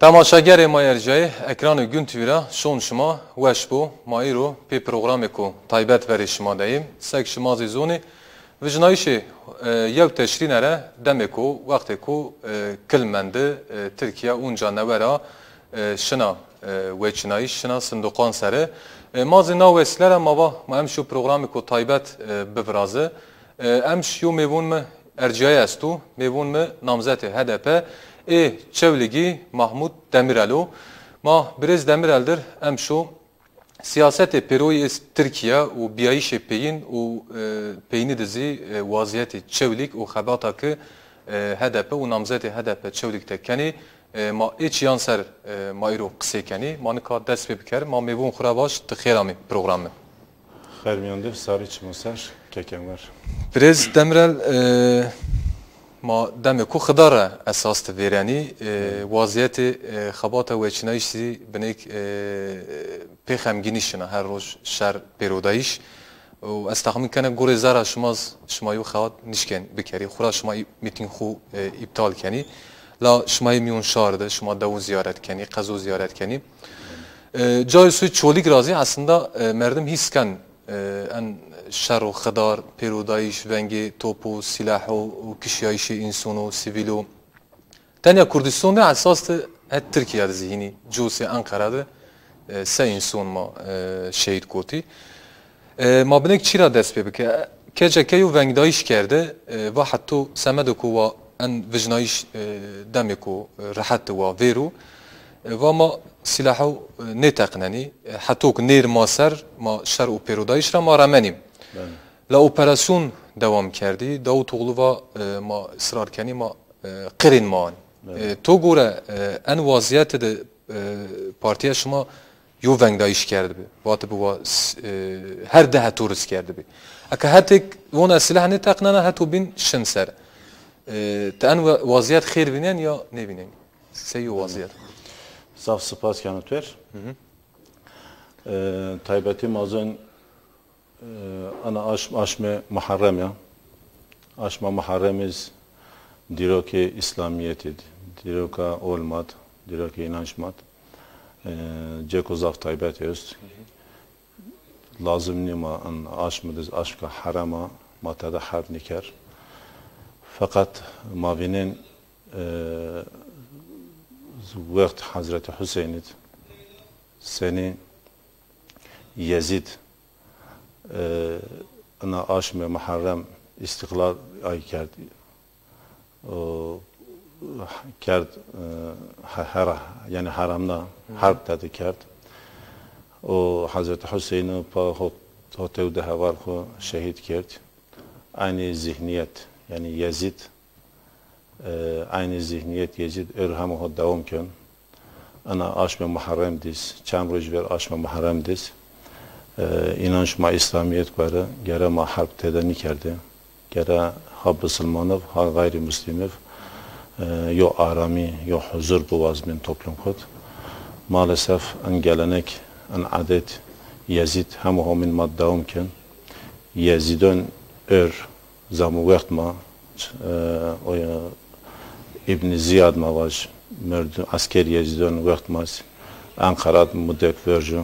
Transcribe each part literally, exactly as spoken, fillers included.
Temaşagerê ma ercayê ekranê Gün T V ra şon şima weş bo. Ma îro pê programêko taybet verê şima de yê. Sek şima zî zonê, vijnayîşê, e, yew teşrîne re demêko, wextêko, e, kil mendi, e, Tirkîya unca newe ra, e, şina, e, weçînayîş, şina sindoqan sere. E, ma zî na wesîle ra ma va, ma emşo programêko taybet, e, biviraze. E, emş yo mêvon mi ercîyaye esto, mêvon mi namzetê H D P ê Çewlîgî Mahmut Demirel o. Ma birêz Demirel dir emşo sîyasetê pêroyî ê Tirkîya û bîyayîşê peyîn û, e, peynî de zî, e, wazîyetê Çewlîg û xebata ke, e, H D P û namzetê H D P Çewlîg de kenê, e, ma ê çîyan ser, e, ma îro qisê kenê. Ma nika dest pê biker. Ma mêvon xwu ra vaj, ti xêr amê program mi. Xêr mîyan de, sarî çimo ser, kek Enwer. Birêz Demirel, e, ma demêko Xidar ra esas ti vêrenî, e, wazîyetê, e, xebata weçînayîş zî binêk, e, pê xemgînî şina, her roj şer pêrodayîş. Û ez texmîn kena gorê zerra şima z-, şima yo xebat nişkên bikerî. Xwura şima î-, mîtîng xwu, e, îptal kenî. La şima yê mîyon şar de, şima dewo zîyaret kenî, qezo zîyaret kenî. E, cayê soy Çolîg ra zî aslında, e, merdim hîs ken, e, en şer û xidar, pêrodayîş, vengê topo, sîlaho û kişîyayîşê însono, sivîlo. Tenya Kurdistan de esas de het Tirkîya de zî hînî cosê Enqera de, e, se înson ma, e, şehîd kotî. E, ma binêk çî ra dest pê bike? K C K yo vengdayîş kerde, e, va heto semedêko wa en vijnayîş, e, demêko, e, rehet de wa vêro. E, va ma sîlaho, e, nêteqnenî. E, heto ke nêr ma ser, ma şer û pêrodayîş ra ma remenî. Belê. La operasyon dewam kerdî. Davutoglu va, e, ma israr kenî, ma, e, qirên ma anî. Belê. E, to gore, e, en wazîyete de, e, partîya şima yo vengdayîş kerdibî. Vatibi wa s-, e, her di heto riz kerdibî. Eke hetêk von ez sîlah nêteqnena, heto bîn şin ser. E, ti en wa-, wazîyet xêr vînen ya nêvînen? Sey yo wazîyet? Zaf sipas keno tu rê. Hı hı. E, taybetî ma zon, e, ana aşm, aşmê Muharrem ya. Aşma Muharrem iz dîrokê Îslamîyetî d, dîroka olma d, dîrokê înanc ma d. E, cêko zaf taybet est. Lazim nîyo ma in aşmi diz aşmka herem a, ma tede herb nîker. Feqet ma vînên, e, wext Hezretî Huseynî d senî Yezîd, e, ina aşmê Muharrem îstîqlal ay kerd, o, kerd, e, he-, hera-, yanî heramna herb tede kerd. O Hezretî Huseynî pa hot-, hotew de heval xwu şehîd kerd. Eynî zîhnîyet, yanî Yezîd, e, eynî zîhnîyet Yezîd êr hema ho dewam ken. Ina aşmê Muharrem diz, çend roj ver aşmê Muharrem diz, e, înanc ma Îslamîyet gore, gere ma herb tede nîkerdê. Gere ha bisilmaniv, ha xeyrî muslîmiv, e, yo aramî, yo huzur biwazmên toplum xwu d. Maalesef in gelenek, in adet Yezîd hema homîn ma dewam ken. Yezîdon êr, zamo wext ma, e, o ya Îbnî Zîyad ma vaj, merdu-, esker Yezîdon wext ma s-, Enqera d mudek vercu,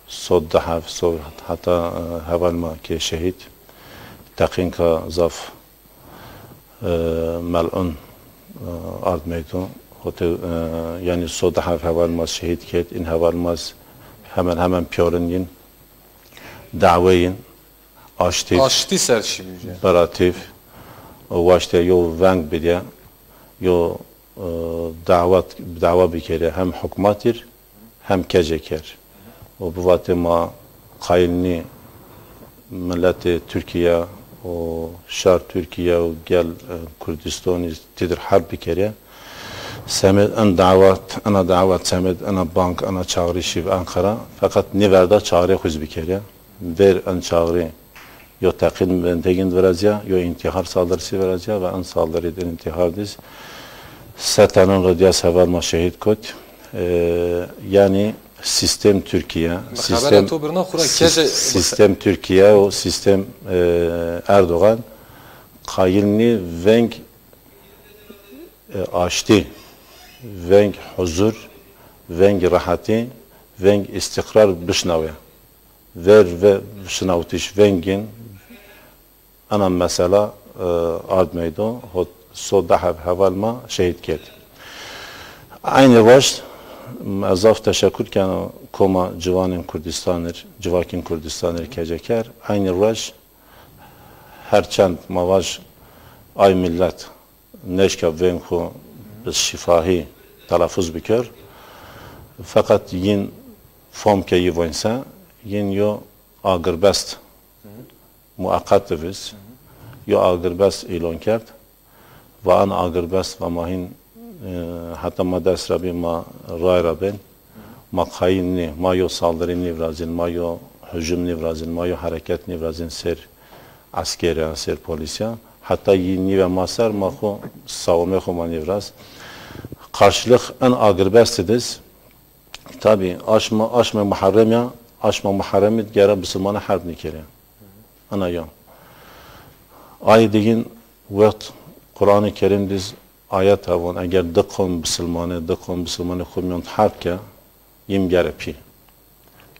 so di heb, so heta, e, heval ma ke şehîd, teqînka zaf, e, mel'un, e, ard meydo. Hote, e, yanî so di heb heval ma şehîd kerd, în heval ma s-, hemen hemen pîyorin yin, dawe yin, aştî, aştî ser şî bîje. Beratîf, waştê yo veng bidê, yo, e, dawet, dawa bikerê hem hukmatî r, hem K C K r. O bivatê ma qayîl nî miletê Tirkîya û şar Tirkîya û gel, e, Kurdîstanî tîdir herb bikerê. Semed in dawet, ina dawet semed, ina bank, ina çağrı şîv Enqera. Feqet nêverda çağrı xwu z bikerê. Ver in çağrı yo teqîn bendegîn virazîya, yo întîhar saldırısı virazîya ve in saldırı d, in întîhar diz se tenan ra dîya heval ma şehîd kot. E, yanî sîstem Tirkîya, sîstem, sî-, sîstem Tirkîya û sîstem, e, Erdogan qayîl nî veng, e, aştî veng huzur, veng rehetî, veng îstîqrar bişnawê. Ver ve şinawitiş vengîn, ena mesela, e, ard meydo, hot so deh heb heval ma şehîd kerd. Eynî roj, ez zaf teşekur keno koma ciwanên Kurdistanir, civakên Kurdistanir keceker. Eynî roj her çend ma vaj ay millet neşka veng xwu bi şîfahî telafuz biker. Feqet yin fom ke yi voynse, yin yo agirbest mueqet diviz, yo agirbest îlon kerd. Va an agirbest va ma hîn, e, heta ma dest ra bî ma ray ra bên. Ma qayîl nî, ma yo saldirî nîvirazîn, ma yo hujum nîvirazîn, ma yo hereket nîvirazîn ser eskerî ya, ser polîsî ya. Heta yî nîve ma ser, ma xwu sawomê xwu ma nîviraz. Qarşılix en agirbestî diz, tabî aşma, aşmê Muharrem ya, aşma Muharremî gere bisilmane herb nîkerê. Ana yo. Ayê digîn wext Quranê Kerîm diz ayet avon, eger di qom bisilmane, di qom bisilmane xwu mîyon herb ke, yîm gere pî.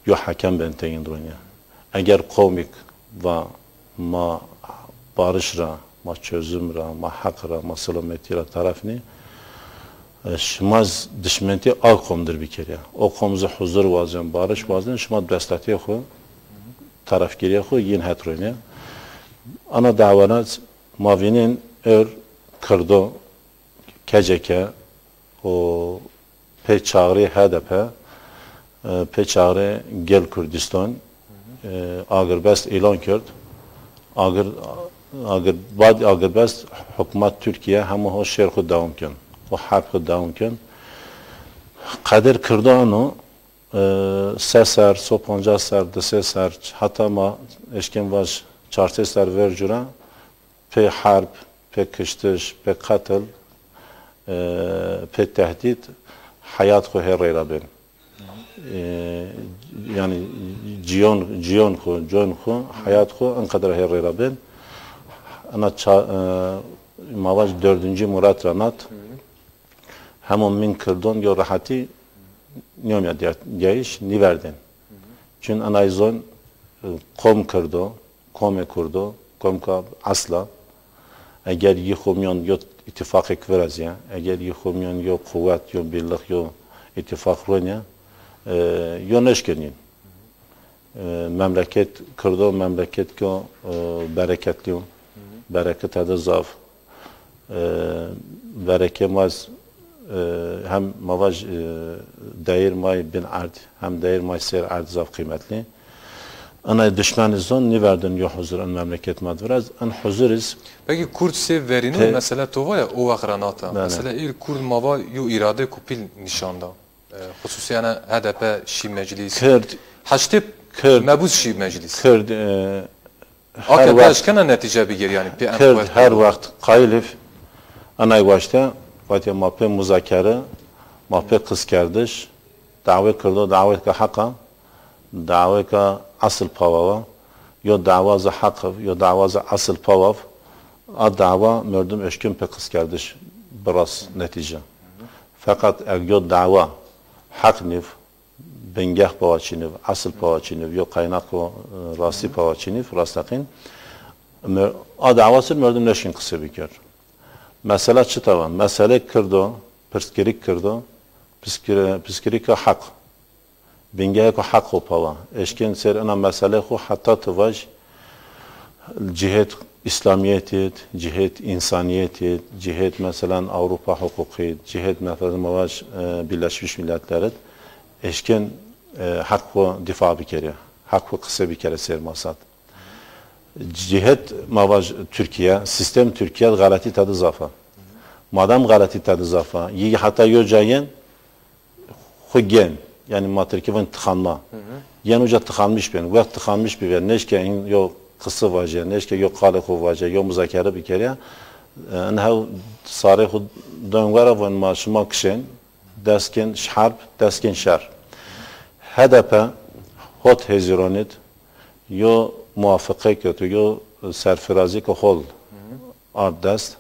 Yo hekem ben teyîn ronîya. Eger qomîk va ma barış ra, ma çözüm ra, ma heq ra, ma selametî ra taraf nî, e, şima z-, dişmentî a qom dir bikerîya. O qom zî huzur wazên, barış wazên, şima destlatîyê xwu, tarafgîrîyê xwu yin het ronîya. Ana dawena z-, ma vînên ör Kirdo, K C K û pê çağrê H D P, e, pê çağrê Gel Kurdistan, e, agirbest îlan kerd. Agir, agir, bad agirbest hukmat Tirkîye hema ho şer xwu dewam ken. Xwu herb xwu dewam ken. Qedir Kirdo ano, e, se ser, so pancas ser, di sey ser, heta ma eşkên vaj çar sey ser ver cura pê herb, pê kiştiş, pê qetil, e, pê tehdît heyat xwu hê rey ra bên. E, yanî ciyon, ciyon xwu, con xwu, heyat xwu enqedra hê rey ra bên. Ena ça-, e, ma vaj dördüncü Murat ra nat. Hemo min kirdon yo rehetî nîyomîya diya-, diyayîş nîverdên. Çün enay zon, e, qom kirdo, komê kurdo, komka esla, eger yi xo mîyon yo îtîfaqêk virazîya, eger yi xo mîyon yo quwet, yo birlix, yo îtîfaq ronîya, e, yo nêşkenîn. E, memleket kirdo, memleket ko, e, bereketlî yo. Bereket tede zaf. E, vereke ma z-, e, hem ma vaj, e, deyir may bin erd, hem deyir may ser erd zaf qîmetlî. Ena dişmenî zon nîverdin yo huzur en memleket ma di viraz. En huzur iz Peki Kurd sê verîno pe- mesele to va ya o wext ra nata. Bele. Mesela êr Kurd ma va yo îrade ku pîl nîşan da. E, xusûsî ena H D P şî meclîs. Kird, Heştê Kird, mebûs şî meclîs. Kird, e, her A K P wext eşkena netîce bigir, yanî pê en Kird quwet her bigir. Wext qayîl îv enay waşte, vatê ma pê muzakere, ma pê qiskerdiş, dawê kirdo, dawêka heq a, dawêka esil pawa wa, yo dawa zi heq iv, yo dawa zi esil pawa v, a dawa merdim eşkin pê qiskerdiş biras netîce. Feqet eg yo dawa heq nîv, bingeh pawa çîniv, esil pawa çîniv, yo qeynaqo, e, rastî pawa çîniv, rasteqîn. Me-, a dawa ser merdim neşkin qise biker. Mesela çita va? Meselê kirdo, pirsgirîk kirdo, piskire-, pirsgirîka heq. Bingehêko heq xo pawa. Eşkên ser ena meselê xo heta ti vaj, cihêt Îslamîyetî d, cihêt însanîyetî d, cihêt, meselen, Ewropa huqûqî d, cihêt, meselen, ma vaj, e, Birleşmiş Milletler id, eşkên, e, heq xo dîfa bikerê, heq xo qise bikerê ser masa d. Cihêt, ma vaj, Tirkîye, sîstem Tirkîye d xeletî tede zaf a. Madem xeletî tede zaf a, yî heta yo ca yên, xwu gên, yanî ma tirkî vin tıkanma. Hı hı. Yên uca tıkanmış bên. Wext tıkanmış bî ve, nêşke hîn yo qisi vaje, nêşke yo qalê xwu vaje, yo muzakere bikerîya, e, in hew sarê xwu don wera, von ma şima kişên, dest kên ş-, herb, dest kên şer. H D P hot Hezîronî d yo muwafiqeyêk, yo serfirazîyêk hol ard dest,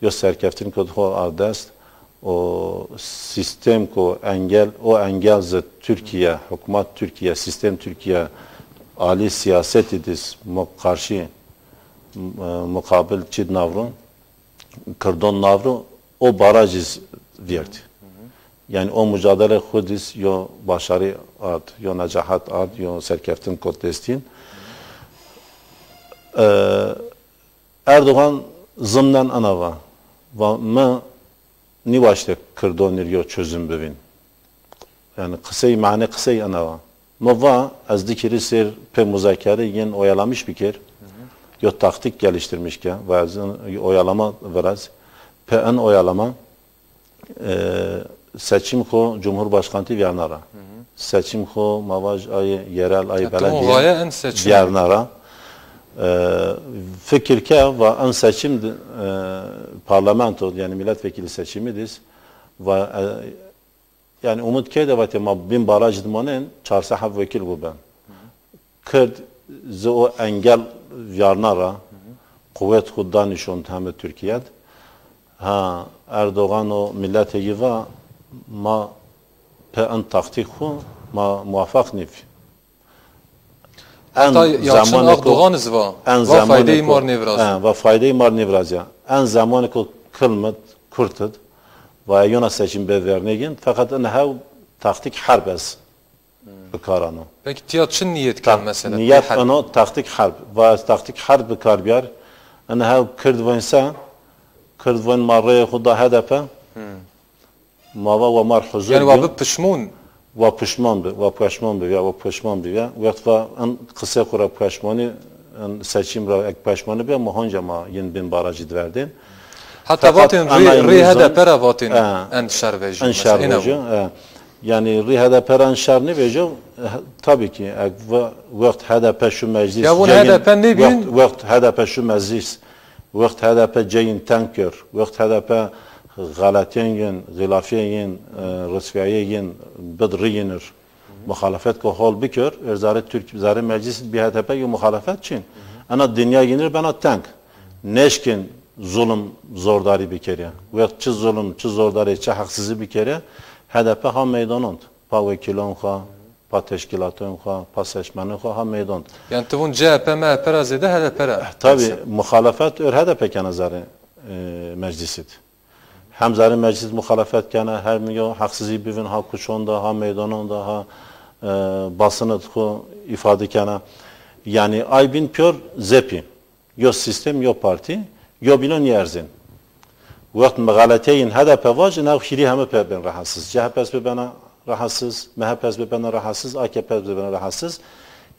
yo serkeftinêk hol ard dest. O sistem ko engel, o engel zi Türkiye, hukmat Türkiye, sistem Türkiye alî siyasetî diz mu-, karşı, m-, mukabil çid navru, Kirdon navru, o baraj iz vîyert. Yanî o mucadele xwu diz yo başarî ard, yo necahat ard, yo serkeftin kot destîn. E, Erdogan zimnen ana va. Va mi nîwaşte Kirdonî rê yo çözüm bivîn. Yanî qisey, mane qisey ana va. Mi va ez dikirî sêr pê muzakere yên oyalamiş bikêr. Yo taktik geliştirmiş ke. Va ez in oyalama viraz. Pê in oyalama e, seçim xo Cumhurbaşkantî vîyarna ra. Seçim xo ma vaj ay yerel, ay belediye vîyarna ra. E, fikir ke va in seçim di-, e, parlamento, yanî milletvekili seçimi diz, va, e, yanî umut kerde vatê ma bin baraj di manen, çar sey heb wekil bu ben. Kird zi o engel vîyarna ra, quwet xwu da nîşon heme Tirkîye d. Ha, Erdogan o miletê yi va, ma pê in taktîk xwu ma muwafaq nîvî. En Heta Yalçın zemanê ko, Akdoğan iz va, en va zemanê faydeyî ko, mar nêvirazî. He, va faydeyî mar nêvirazîya. En zemanê ko kilmit, kurtid, va yona seçim bê vernêgin, feqet in hew taktîk herb ez bi kar ano. Peki tiya çi niyet ken mesela? Niyet ano taktîk herb. Va ez taktîk herb bi kar biyar. Ene hew Kird vên se, Kird vên ma reyê xwu da H D P. Ma va wa mar huzur. Yanî wa bi pişmon. Wa pişman bi, wa pişman bi, ya wa pişman bi ya. Wext va en qise xwu ra pişmanî, en seçim ra ek pişmanî bi, ma honca ma yin bin barajî di verdên. Heta vatên rê, rê H D P ra vatên en şer vejî. En şer vejî. Yanî rî H D P ra şer nêvêjo, e, tabî kî, e, we-, wext H D P şu meclîs, ya won H D P nêbîn, wext, wext H D P şu meclîs, wext H D P ceyîn teng kir, wext H D P xeletîyen yin, xîlafîyen yin, e, risvîyayê yin bid rîyînir, muxalefet ko hol bikir, er zerê Tirk, zerê meclîs bî H D P yo muxalefet çin. Ena dinya yînir bena teng. Nêşkên zulm zordarî bikerî. Wext çi zulm, çi zordarî, çi heqsizî bikerî, H D P ha meydanond. Pa wekîlon xwu, pa teşkîlaton xwu, pa seçmenên xwu ha meydan. Yanî ti vûn C H P, M H P ra zêde H D P ra. Eh, tabî, muxalefet ör H D P kena zerê, e, meclîsî d. Hem zerê meclîs muxalefet kena, hem yo heqsizî bivîn ha kuçon de, ha meydanon de, ha, e, basînê xwu îfade kena. Yanî ay bîn pîyor zepî. Yo sîstem, yo partî, yo bîno nîerzên. Wext mi xeletîyeyên H D P vajin, ew hîrî heme pê bên rahatsiz. C H P ez bibena rahatsiz, M H P ez bibena rahatsiz, A K P ez bibena rahatsiz.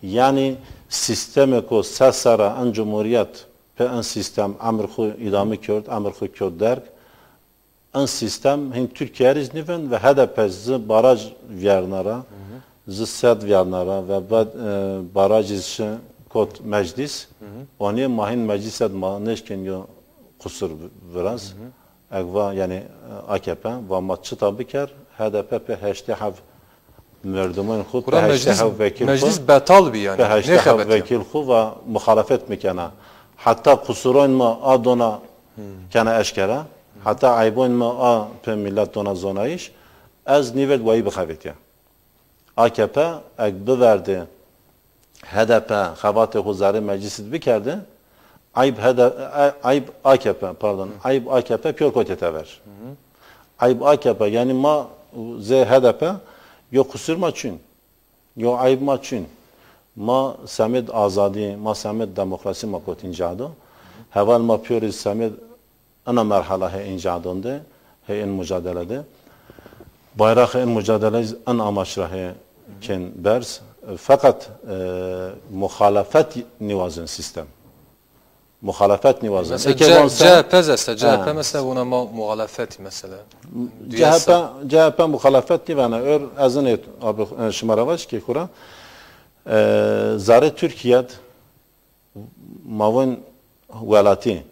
Yanî sîstemêko se serra en cumhurîyet pê en sîstem emir xwu îdame kerd, emir xwu kerd derg. En sîstem hîn Tirkîye rî zî nîvên ve H D P zi baraj vîyarna ra, zi sed vîyarna ra ve bad, e, barajî şi kot meclîs. Onî ma hîn meclîse d ma nêşkên yo qusur vi-, viraz. Eg va, yanî, e, A K P va ma çita biker, H D P pê heştê heb merdimên xwu, pê heştê heb vekîl xwu, meclîs betal bî yanî, pê heştê heb vekîl xwu va muxalefet mikena. Heta qusurên ma a dona kena eşkera. Heta eybon ma a pê milet dona zonayîş. Ez nîverd wayî bixebitîya. A K P eg biverdê H D P xebatê xwu zerê meclîsî di bikerdê, eyb H D P, e-, eyb A K P, pardon, eyb A K P pîyor kotê tever. Eyb A K P, yanî ma zê H D P yo qusur ma çin. Yo eyb ma çin. Ma semêd azadî, ma semêd demokrasî ma kot înca do. Heval ma pîyorî semêd ina merhala hê înca don de, hê in mucadele de. Bayraxê in mucadele iz in amaç ra hê kên berz. Feqet, e, muxalefet nîwazin sîstem. Muxalefet nîwazin. Mesela eke C-, von se C H P z esta, C H P mesela vona ma muxalefetî mesela. C H P, C H P muxalefet nîvena. Ör ez inê abi, e, şima ra vaj kê xwu ra. E, zerê Tirkîye d ma von welatî,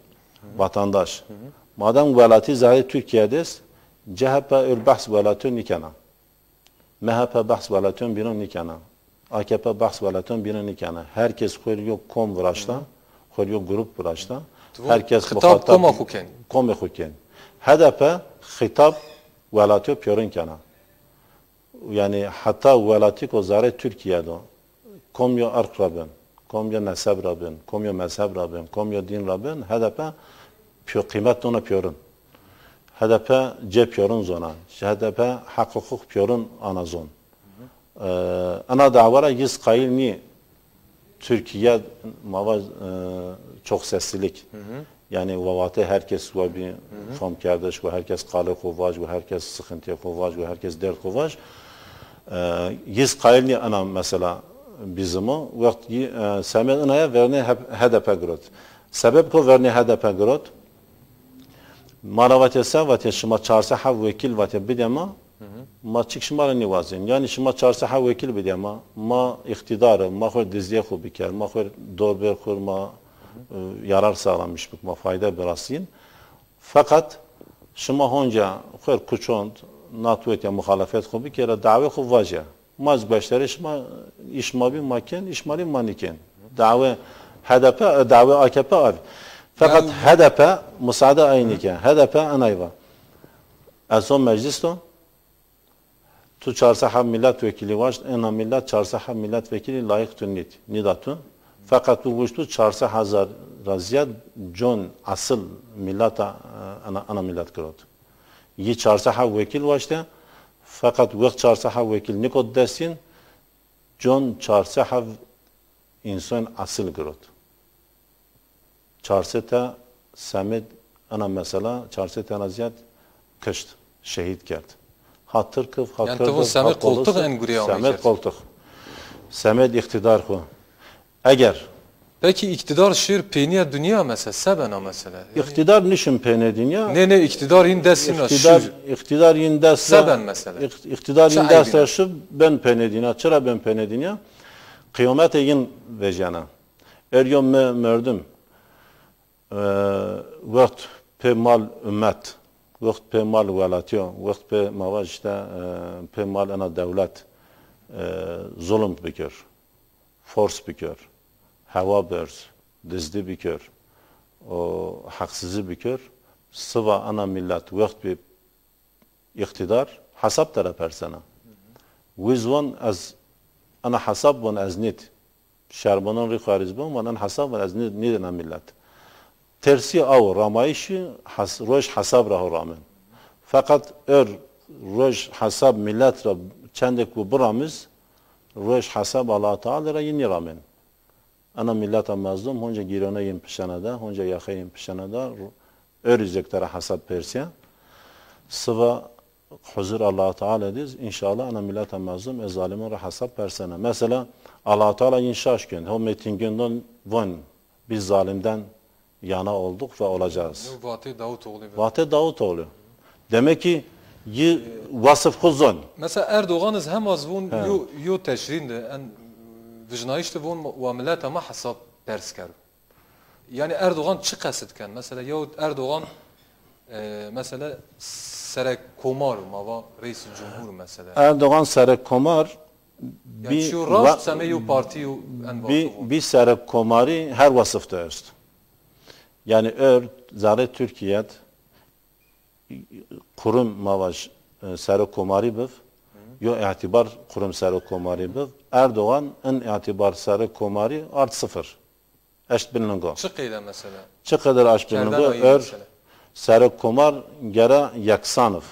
vatandaş. Madem welatî zerê Tirkîye d est, C H P ör behs welatî nîkena. M H P behs welatîyon bîno nîkena. A K P behs welatîyon bîno nîkena. Her kes xwu rê yo kom viraşta, xwu rê yo grup viraşta. Her kes xitab koma xwu ken. Komê xwu ken. H D P xitab Welatîyo pîyorin kena. Yanî heta welatîko zerê Tirkîye do, kom yo irq ra bin, kom yo neseb ra bin, kom yo mezheb ra bin, kom yo dîn ra bin, H D P pîyo-, qîmet dona pîyorin. H D P cê pîyorin zona. H D P heq huqûq pîyorin ana zon. E, ena dawa ra yiz qayîl nî Tirkîye ma va, e, çokseslilik. Yanî wa vatê herkes wa bî famkerdiş, wa herkes qalê xo vaj, wa herkes sixintiyê xo vaj, wa herkes derd xo vaj. E, yiz qayîl nî ena mesela bizim o. Wext yi-, e, semed ena ya vernê H-, H D P girot. Sebeb ko vernê H D P girot, ma ra vatê se, vatê şima çar sey heb wekîl vatê bidê ma, ma çik şima ra nîwazên. Yanî şima çar sey heb wekîl bidê ma, ma îqtîdar, ma xo dizdîyê xo biker, ma xo dorbêr xo ma, e, yarar sağlamış bik, ma fayde birasîn. Feqet şima honca xo kuçond, natwet ya muxalefet xo bikerê, dawê xo vaje. Ma ez gueşterê şima, îş ma bî ma kên, îş ma nî ma nîkên. Dawê H D P, dawê A K P a bî. Feqet H D P musaade ay nîke. H D P enay va. Ez o meclis do, tu çar sey heb milletvekilî waşt, ena millet çar sey heb milletvekilî layîq tu nît, nîda tu. Feqet tu wişt tu çar sey hezar ra zîyad con esil milleta, e, ena, ena millet girot. Yi çar sey heb wekîl waşte, feqet wext çar sey heb wekîl nîkot destîn, con çar sey heb însan esil girot. Çar sey te semed ena mesela, çar sey tena zîyad kişt, şehîd kerd. Ha tirk iv, ha kurd iv, ha polîs iv, semed qoltix. Semed îqtîdar xo. Eger Pekî îktîdar şir peynîya dinya mesela, se bena mesela? Yanî îktîdar nişin peynê dinya. Nê, nê, îktîdar yîn dest ra şir. Îktîdar yîn dest ra, se ben mesela? Îk-, îktîdar yîn dest ra şir ben peynê dinya. Çira ben peynê dinya? Qîyametê yîn vejyena. Er yo me-, merdim, e, wext pê mal ummet, wext pê mal welatîyo, wext pê ma vaj îşte, e, pê mal ena dewlet, e, zulm bikir. Fors bikir, hewa berz, dizdî bikir û heqsizî bikir, siva ena millet wext bî îqtîdar, hesab tera persena. Wiz von ez, ena hesab von ez nîd. Şerbonon rî xo erîz bon, von en hesab von ez nîd, nîd ena millet. Tersî aw ramayîşî hes-, roj hesab ra ho ramên. Feqet ör roj hesab millet ra çendêk wu biramiz, roj hesab Allah Teala ra yî nîramên. Ena milleta mezlum honca gîrone yîn pişene de, honca yaxe yîn pişene de, ör zêktera hesab persîya. Siva huzur Allah Teala diz, înşallah ena milleta mezlum ê zaliman ra hesab persena. Mesela Allah Teala yîn şaş kên, ho mîtingindon von, biz zalimden yana olduk ve olacağız. Yo vatê Davutoğlu. Vatê Davutoğlu. Demek ki yi wasif xo zon. Mesela Erdoğan iz hem az vun yo, yo teşrîn de en vijnayış de vun wa millet ama hesab pers kero. Yani Erdoğan çi qesid ken? Mesela yo Erdoğan, e, mesela serekkomar ma va reis cumhur mesela. Erdoğan serekkomar. Yanî bî çiyo raşt semê yo partî yo en bî, vatî bî serekkomarî her wasif de est. Yanî ör zerê Tirkîye d qurum ma vaj, e, serekkomarî biv, yo îtîbar qurum serekkomarî biv, Erdoğan in îtîbar serekkomarî ard sifir. Eşt bin lingo. Çi qeyde mesela? Çi qeder eşt bin lingo? Ör serekkomar gere yeksan iv.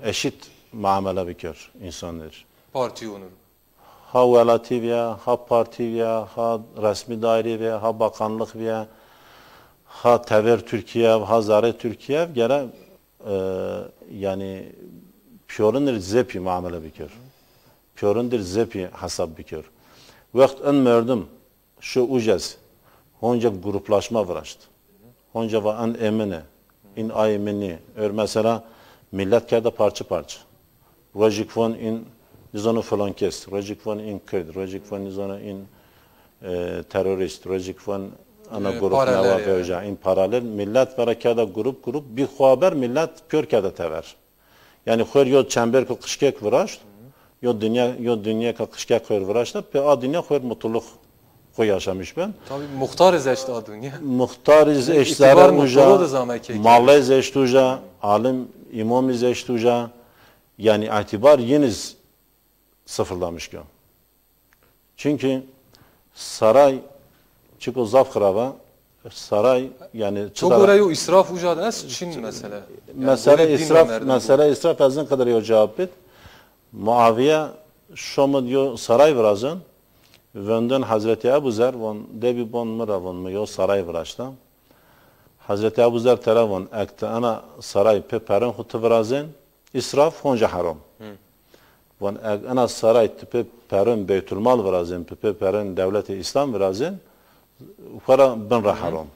Eşît muamele bikir însanir. Partîyonir. Ha welatî vîye, ha partî vîye, ha resmî daîrî vîye, ha bakanlix vîye, ha tever Tirkîye, ha zerê Tirkîye gere, e, yanî pîyorinir zepî muamele bikir. Pîyorindir zepî hesab bikir. Wext in merdim şu ucez, honca gruplaşma viraşt. Honca va en ê min ê, în ayê mi nî. Ör mesela millet kerde parçe parçe. Rojik von în nizano filan kes, rojik von în kird, rojik von nizano în, e, terorîst, rojik von ana grup newa vewca, în paralel. Millet vera kerde grup grup, bî xo haber millet pîyor kerde tever. Yanî xwer yo çemberko qişkek viraşt, yo dinya, yo dinyeka qişkek xwer viraşta, pê a dinya xwer mutluluk xo yaşamış ben. Tabî muxtar iz eşt a dinya. Muxtar iz eşt zerre uca, mallez eşt uca, alim, îmom iz eşt uca, Yani itibar yeniz sıfırlamış ki. Çünkü saray çiko zaf xiraba, saray yani çi To dara- gore yo israf uca de est çin mesele. Yani mesele israf, mesele israf ez in kadar yo cevap bit. Muaviye şomid yo saray virazin, vindin Hazreti Ebu Zer von, debi bon mi ra von, mi yo saray viraşta. Hazreti Ebu Zer tera von, ek ti ena saray pê perin xu ti virazin, israf honca herom. Von, ek ena saray ti pê perin Beytulmal virazin, ti pê perin dewletê İslam virazin, xora bin ra herom.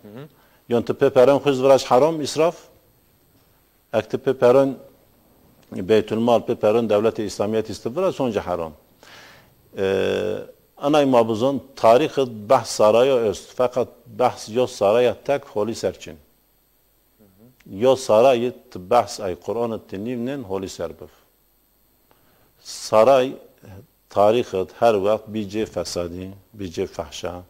Yon ti pê perin xu iz viraj herom, israf, ek ti pê perin Beytulmal, pê perin dewletê İslamiyet isti viraz, honca herom. E, anay ma bizon, tarîxi behs sarayo est, feqet behs yo saraya tek holî ser çin. Yo sarayî ti behs ay Quranî ti nîvnên holî ser bif. Saray tarîxi her wext bî cê fesadî, bî cê fehşa,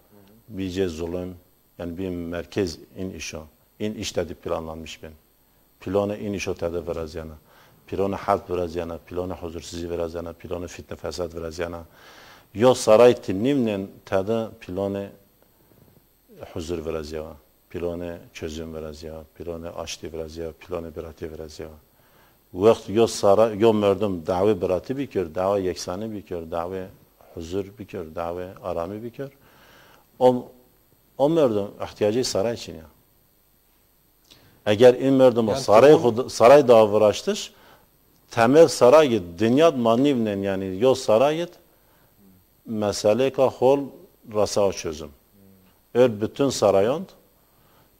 bî cê zulum, yani bî merkez in işo. In iş tedi planlanmış bin. Pilonê in işo tedi virazyana. Pilonê herb virazyana, pilonê huzursizî virazyana, pilonê fitne fesad virazyana. Yo saray ti nîvnên tedi pilonê huzur virazîyawa, pilonê çözüm virazîyawa, pilonê aştî virazîyawa, pilonê biratî virazîyawa. Wext yo sara, yo merdim dawê biratî bikir, dawa yeksanî bikir, dawê huzur bikir, dawê aramî bikir, o, o merdim ihtiyacê saray çin ya. Eger in merdim o Yani saray tamam. xu, saray da viraştiş, temel sarayî dinyad ma nîvnen, yani yo sarayî meselêka hol rasa o çözüm. Ör bütün sarayond,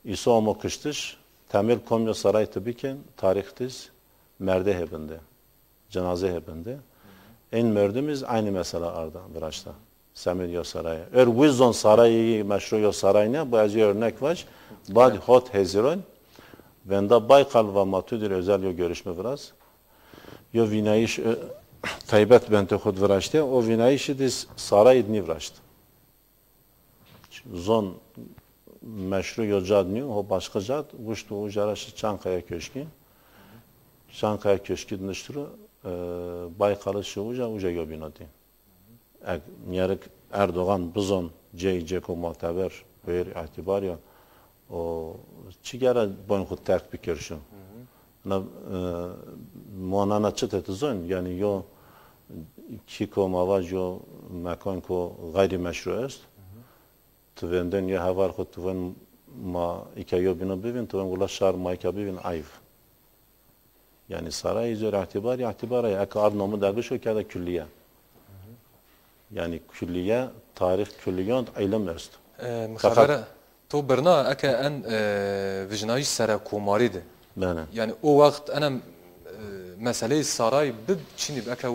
îso omo kiştiş, temel kom yo saray ti bikên, tarîx tiz, merdê hebinde, cenaze hebinde. In merdim iz aynı mesela arda, viraşta. Semêd yo saray. Ör wiz zon sarayî meşru yo saray ne, bu ez yo örnek vac. Bad hot Hezîron, venda Baykal va ma tu dir özel yo görüşme viraz. Yo vînayîş, e, taybet bentê xud viraştê. O vînayîşî diz sarayî di nîviraşt. Zon meşru yo cad nîyo, ho başka cad, wişt û uca ra şi Çankaya Köşkî. Çankaya Köşkî di nişt ro, e, Baykalî şi uca, uca yo bîno dî. Eg mîyerik Erdogan bizon cey cêko muteber, wêr îtîbar ya, o çi gere boyn xu terk bikir şi. Na, e, manana çi teti zon? Yani yo kîko ma vaj yo mekanko gayrimeşru est. Tu vêndên yo heval xu tu vên ma îka yo bîno bivîn, tu vên wila şar ma îka bivîn ayv. Yani saray zor îtîbar, îtîbar ay. Eke ard nomi dergişo kerde külliye. Yani külliye, tarîx külliyon ilim est. E, mi Fakat xebere to birna eke en, e, vijnayîş sere komarî de. Bene. Yani o wext enem, e, meseleyê saray bib çinî bi. Eke, e,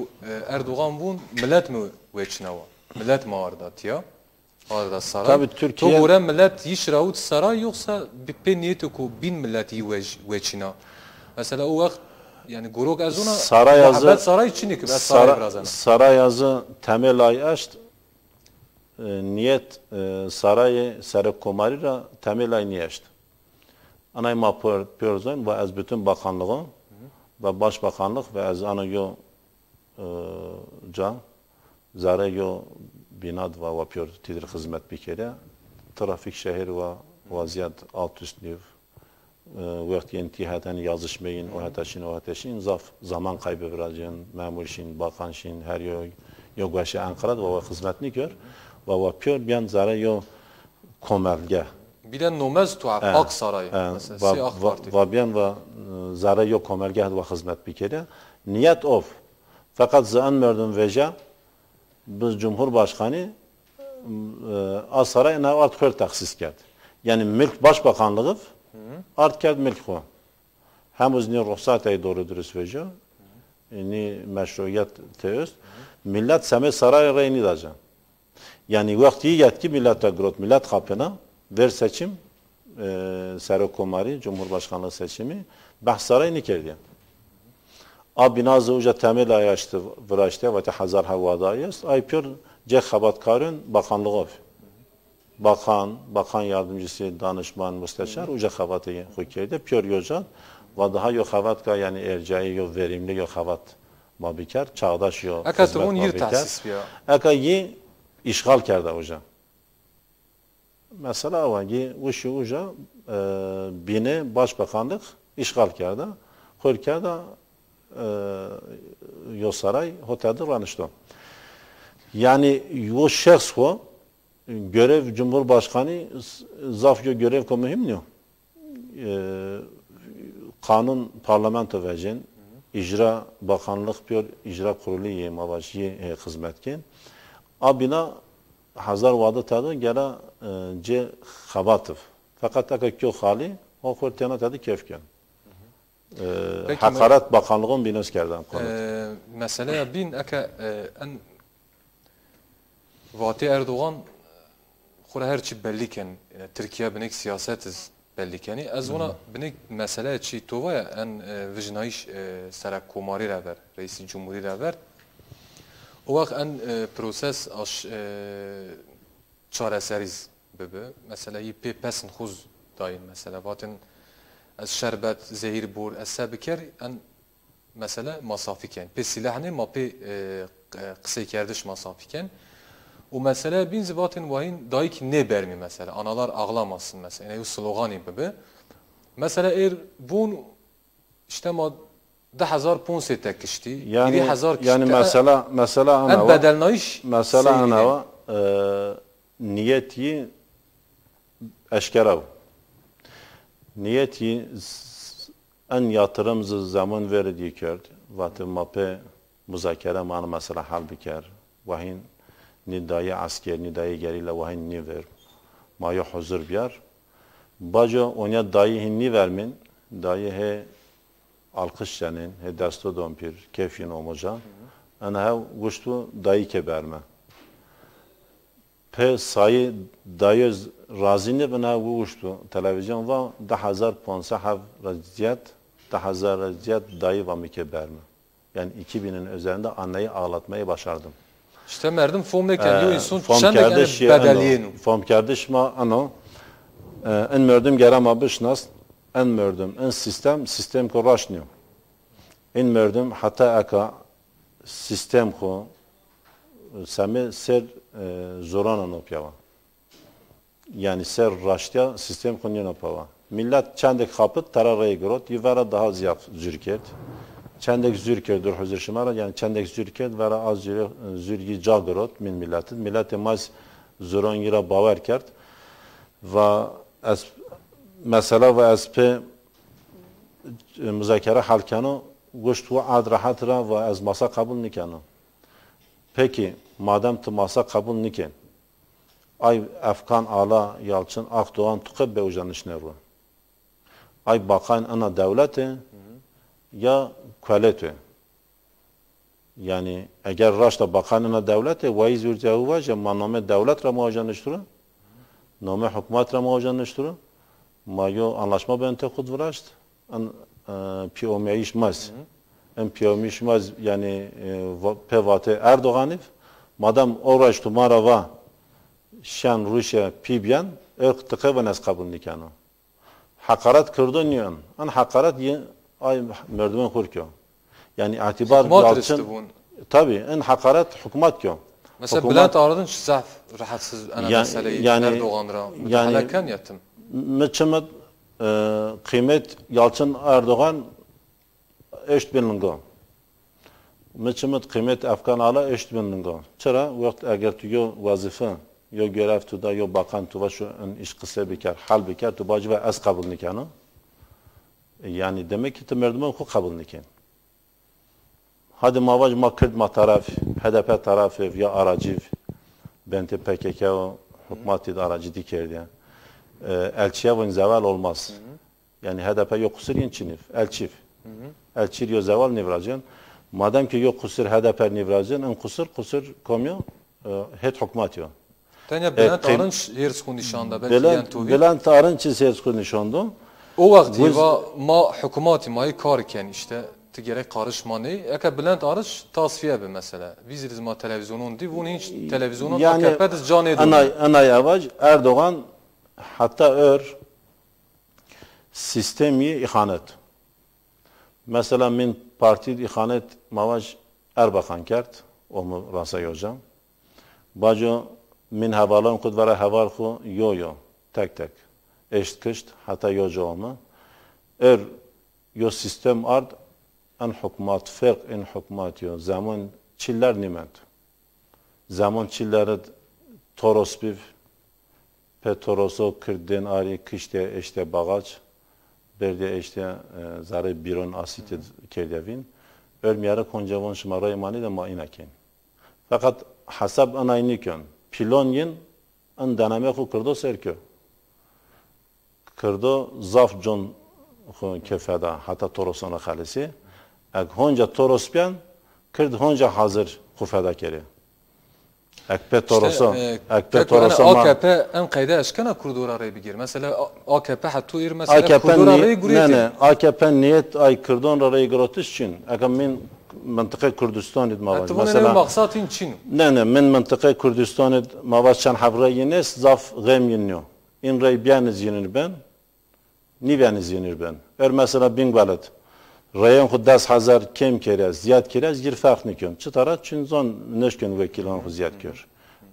Erdogan vûn millet mi weçinawa. Millet mi arda tiya. Arda saray. Tabii Türkiye To gore millet yî şirawit saray yoksa bi pê niyetê ku bîn millet yî wej-, weçîna? Mesela o wext yani gorok ez ona Saray yazı hebet saray çinî ki ez saray Sara-, virazena. Saray yazı temel ay eşt, e, niyet, e, sarayê serek komarî ra temel ay niyeşt. Anay ma pör-, pör zon ve ez bütün bakanlığı ve başbakanlık ve ez ana yo e, ca, zerre yo bîna di va, wa pîyor tîdir xizmet bikeriya. Trafîk şehir wa, waziyet alt üst nîv. E, wext yên tî heten yazışmeyîn, o heta şîn, o heta şîn, zaf zaman kaybı virazîn, memur şîn, bakan şîn, her yo, yo gueşê Enqera di wa, wa xizmet nîkir. Wa, wa pîyor biyan zerre yo komelge. Bir de nomez tu E, Aksaray, e, mesela, va, sê AK va, Parti. Va biyan va, e, zerre yo komelge di wa xizmet bikeriya. Niyet of. Fakat zi en merdim veja, biz Cumhurbaşkanı, e, a saray ena art xwer tahsis kerd. Yani mülk başbakanlığı art kerd mülk xo. Hem uz ni ruhsat ey doğru dürüst vejo, e, ni meşruiyet teöst. Millet semê saray rey nidaca. Yani wext yî yetki millet ra girot, millet xapena, ver seçim, e, serokomarî, cumhurbaşkanlığı seçimi, behs saray nîkerdîye. A bîna zi uca temel ay eşti, viraştîya, vatî hezar hewada ay est. Ay pîyor cê xebatkarên bakanlığı. Bakan, bakan yardımcısı, danışman, müsteşar, uca xebatê xo kerdîye. Pîyor yo ca, va daha yo xebat ka, yani ercayî, yo verimli yo xebat ma biker, çağdaş yo Eka tu xizmet vûn ma yir biker. Tesis biya. Eka yî îşxal kerda uca. Mesela awa yî wişî uca, e, bînê başbakanlık îşxal kerda. Xur kerda, e, yo saray, hotel de ranişto. Yani o şexs xo görev Cumhurbaşkanı z-, zaf yo görev ko muhim niyo. E, kanun parlamento vecên, icra bakanlık piyor, icra kurulu yê ma vaj yê, e, xizmet kên. A bîna hezar wade tedo gera, e, cê xebativ. Feqet eka kyo xalî, o xur têna tedo keyf kên. E, Peki, heqaret bakanlığın bînos kerdan konut. E, meseleya bîn eke, e, en Vatê Erdogan xwu ra her çî bellî ken. Yanî Tirkîya binêk sîyaset iz bellî kenî. Ez wina binêk meseleya çî to va ya en, e, vijnayîş, e, serekkomarî ra ver, reîsî cumhurî ra ver. O wext en, e, proses aş-, e, çareserîz bibi. Mesela yî pê pesn xwu z dayîn mesela. Vatin ez şerbet, zehîr bor, ez se biker, en mesele ma safî ken. Pê sîleh nê, ma pê, e, q-, qiseykerdiş ma safî ken. Û mesele bîn zî vatên wahîn dayîk nêbermî mesela. Analar ağlamasın mesela. Ene yew sloganî bibi. Mesela êr vûn îşte ma di hezar ponsê tekiştî, Yani, hîrê hezar kiştî. Yani mesela, mesela en ana wa, bedelnayîş mesela seyî ana nê. Wa, e, niyet yî eşkera bû. Niyet yî z-, en yatırım zi zeman verî dî kerd. Vatê ma pê muzakere ma ana mesela hal biker. Wahîn nî dayê esker, nî dayê gerîla wahîn nî ver. Ma yo huzur biyar. Baco onya dayî hîn nî vermîn. Dayî hê alqış cenên, hê desto don pîr, keyf yin omoca. Ena hew wiştu dayî ke berme. Pê sayî dayê z-, razî nêbina, wi wiştu televîzyon va di hezar ponse hev ra zîyad, di hezar ra zîyad dayî va mi ke berme. Yani iki binin üzerinde anneyi ağlatmayı başardım. İşte merdim fom nêken, yo inson çendek ene bedelîyêno. Fom kerdiş ma ano, e, in merdim gera ma bişnas, in merdim, in sistem, sistem ko raşt niyo. In merdim heta eka sistem xo semê ser, e, zorana no pîya wa. Yanî ser raştîya sîstem xo nîno pewa. Milet çendek xapit tera rey girot, yî vera daha zîyad zûr kerd. Çendek zûr kerd, dur huzur şima ra, yanî çendek zûr kerd, vera az zûr, zûr yî ca girot, min miletit. Miletê ma zî zûron yî ra bawer kerd. Va ez, mesela va ez pê, e, muzakere hal keno, goşt wa erd rehet ra va ez masa qebul nîkeno. Peki, madem ti masa qebul nîkên, ay Efkan Ala, Yalçın Akdoğan tu qe be uca nişne ru? Ay baqayn ina dewlete ya kuelet e? Yani eger raşta baqayn ina dewlete, wayî zûr cewu vaje, ma namê dewlet ra ma uca nişturu, namê hukmat ra ma uca nişturu, ma yo anlaşma bente xud viraşt, in, e, pîyomeyîş ma zî. In pîyomeyîş ma zî, yanî, e, va-, pê vatê Erdoganî, madem o raşt tu ma ra va, şen ruşe pî biyen, irq tiqe vin ez qebul nîkeno. Heqaret kirdo nîyo in. In heqaret yê ay merdimên xur kyo. Yanî îtîbar Hukmat Yalçın, riştibûn. Tabii, in heqaret hukmat kyo. Mesela Hukmat Bülent Arınç zaf rahatsız ena Ya-, meseleyî yani, Erdogan ra. Yani, Müdahale ken ya tim. Mi çimit, e, qîmet Yalçın Erdogan eşt bin lingo. Mi çimit qîmet Efkan Ala eşt bin lingo. Çira? Wext eger tu yo wezîfe, yo görev tu da, yo bakan tu va şu in îş qise biker, hal biker, tu bacî va ez qebul nîkeno. Yani demek ki ti merdimon xu qebul nîkên. Hadi ma vaj ma Kird ma taraf, H D P taraf ev ya aracîv, bentê P K K û hukmatî de aracî dî kerdî. E, elçîye vin zeval olmaz. Yani H D P yo qusir yin çinîv, elçîv. Elçîr yo zeval nîvracen. Madem ki yo qusir H D P nîvracen, in qusir, qusir kom yo, e, hêt hukmat yo. Tenya E, Bülent qîm-, Arınç hêrs xu nîşan da, belkî Bülent, yen to vî. Bülent Arınç zî hêrs xu nîşan do. O wext Biz va ma hukmatî ma yê kar ken işte, ti gerek karışma ney. Eke Bülent Arınç tasfiye bi mesela. Vîzî riz ma televîzyonon dî, vûn hîç televîzyonon Yani, A K P diz ca nêdo. Enay, enay evaj Erdogan hatta ör sistemî îxanet. Mesela min partî îxanet ma vaj Erbakan kerd, omi Rasay Oca. Baco min hevalan xu vera heval xu yo yo, tek tek. Eşt kişt, heta yo ca omi. Er yo sistem ard, en hukmat, ferq en hukmat yo. Zeman çiller nimend. Zeman çiller id Toros biv, pe Toroso kird dên arî kişte eşte Baxac, berdê eşte, e, zerê bîron asîtid kerdê vîn. Ör mîyerek honca von şima rey manî de ma îna kên. Feqet hesab inay nîkon. Pîlon yin in deneme xu kirdo ser kö. Kirdo zaf con xu kê feda heta Toroson ra xelisî. Eg honca Toros bîyan, kird honca hazir xu feda kerê. Eg pê Toroso, e, eg pê keko, ene Toroso ma A K P en qeyde eşkena Kurdo ra rey bigir. Mesela A- AKP heto ir mesela A K P Kurdo ra ni-, rey ne, gurîtê. Ne, A K P niyet ay Kirdon ra rey girotiş çin. Eke min mintiqê Kurdistan id ma vaj. Heto mesela, maqsat in çin. Ne, ne, min mintiqê Kurdistan id ma vaj çend heb rey yin est, zaf xem yin niyo. In rey bîyan iz yinir ben. Nîbenî zînir ben. Er mesela Bîngwelid. Reyên xu des hezar kêm kerî, zîyad kerî, ez gir ferq nîkên. Çita ra? Çin zon nêşkên wekîlan xu zîyad kir.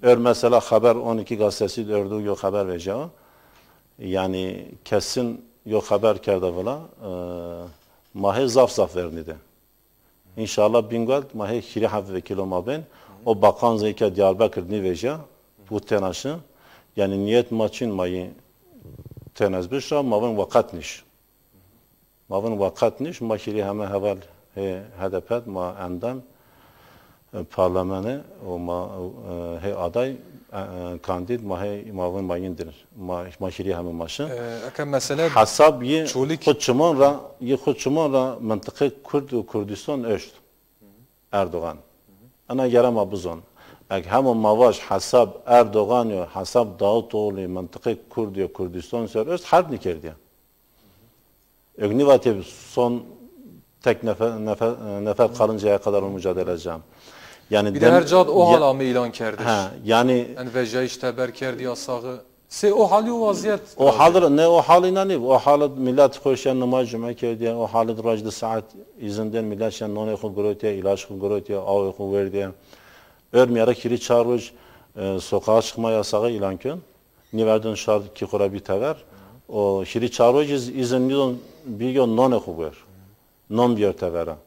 Er mesela xeber on iki gazetesî d erdo yo xeber vejya. Yanî kesin yo xeber kerda vila, e, ma hê zaf zaf vernî de. Înşallah Bîngwelid ma hê hîrê heb vekîlo ma bên. O baqan zey ke Diyarbekir nîvejya, bu tena şi. Yanî niyet ma çin ma yî tenez biş ra, ma vin weqet nîş. Ma vin weqet nîş, ma hîrê heme heval hê H D P d ma endam, e, parlamenê û ma, e, hê aday, e, e, kandîd, ma hê ma vin ma yîn dir. Ma, ma hîrê heme ma şi. E, eke mesele Hesab yî Çolîg xu çimon ra, yî xu çimon ra mintiqê Kurd û Kurdistan eşt Erdogan. Ena gere ma bizon. Eg hema ma vaj hesab Erdogan yo, hesab Davutoğlu, mintiqê Kurd yo, Kurdistan ser eşt, herb nîkerdîya. Eg nîvatê son tek nefe-, nefe-, nefer kalıncaya kadar o mücadele edeceğim. Yani Bir de dem-, her cad o ya-, hal ame ilan kerdiş. He, yani En vejayış teber kerdi yasağı. Sê o halî û wazîyet O halî, ne o halî nanî, o halî millet xweşen nimaj cum'e kerdiye, o halî roj di saet îzin den millet şen nonê xwe girotîye, îlaç xwe girotîye, awê xwe werdîye. Ör mîyerek hîrî çar roj, e, sokağa çıkma yasağı ilan kön. Nîverdin şar kî xo ra bî tever. O hîrî çar roj iz-, îzin nîdon bîyo nonê xo wer. Non bîyer tevera.